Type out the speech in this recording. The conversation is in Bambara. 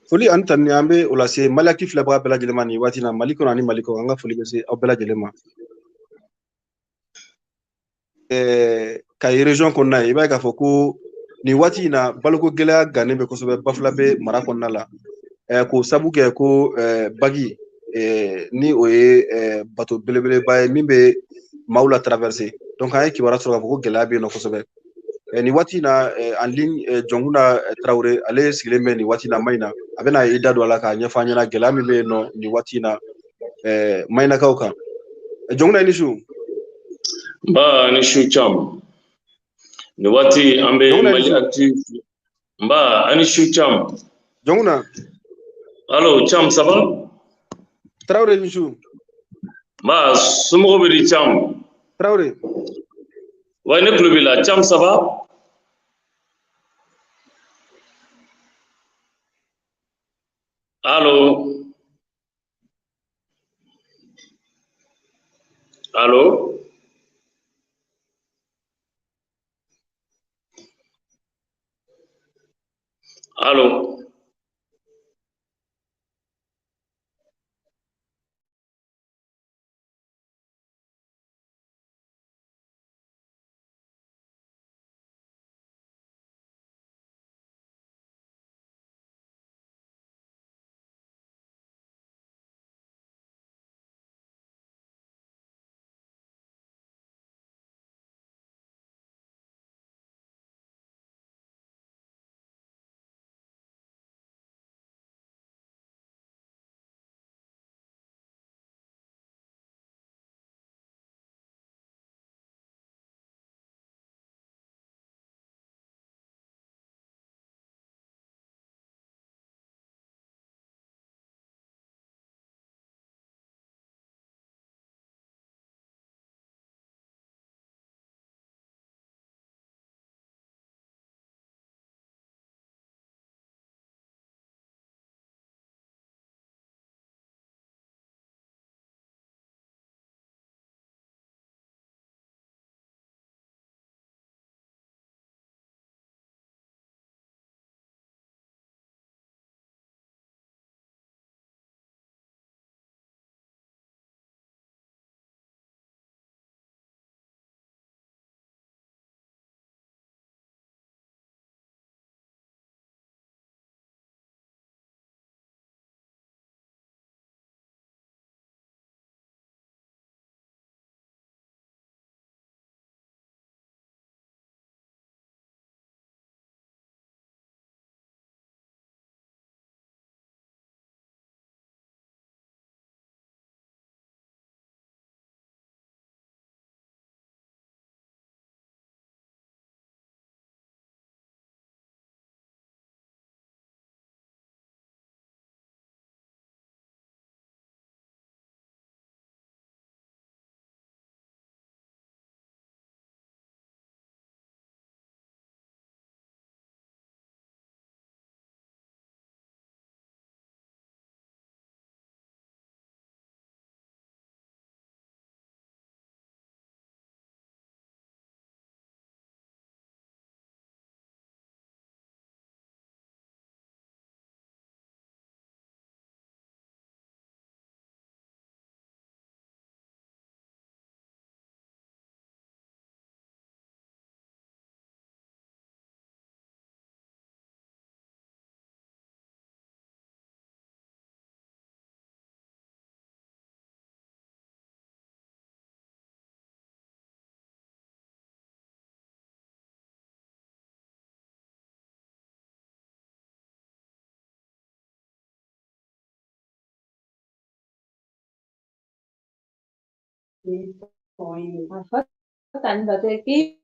Foli ani tanuni an bɛ o lase Mali Actu filɛbaga bɛɛ lajɛlen ma nin waati in na, Mali kɔnɔ ani Mali kɔ. An ka foli bɛ se aw bɛɛ lajɛlen ma. Kayi région kɔnɔna ye, i b'a ye k'a fɔ ko nin waati in na, baloko gɛlɛya gannen bɛ kosɛbɛ Bafulabe mara kɔnɔna la. K'o sabu kɛ ko bagi ni o ye bateau belebeleba ye min bɛ maaw la traverser. Donc an ye kibaruya sɔrɔ k'a fɔ ko gɛlɛya bɛ yen nɔ kosɛbɛ. Nin waati in na, en ligne, Jɔnkunda Tarawele, ale sigilen bɛ nin waati in na Mayina. A bɛna i da don a la k'a ɲɛfɔ an ɲɛna gɛlɛya min bɛ yen nɔ nin waati in na Mayinakaw kan. Jɔnkunda, i ni su. Nba, ni su Cam. Nin waati an bɛ Jɔnkunda, i ni Mali su. Actu. Nba, ani su Cam. Jɔnkunda. Allo Cam, ça va? Tarawele, i ni su. Nba, somɔgɔw bɛ di Cam? Tarawele. Wa, ne tulo b'i la Cam, ça va? Allo? Allo? Allo?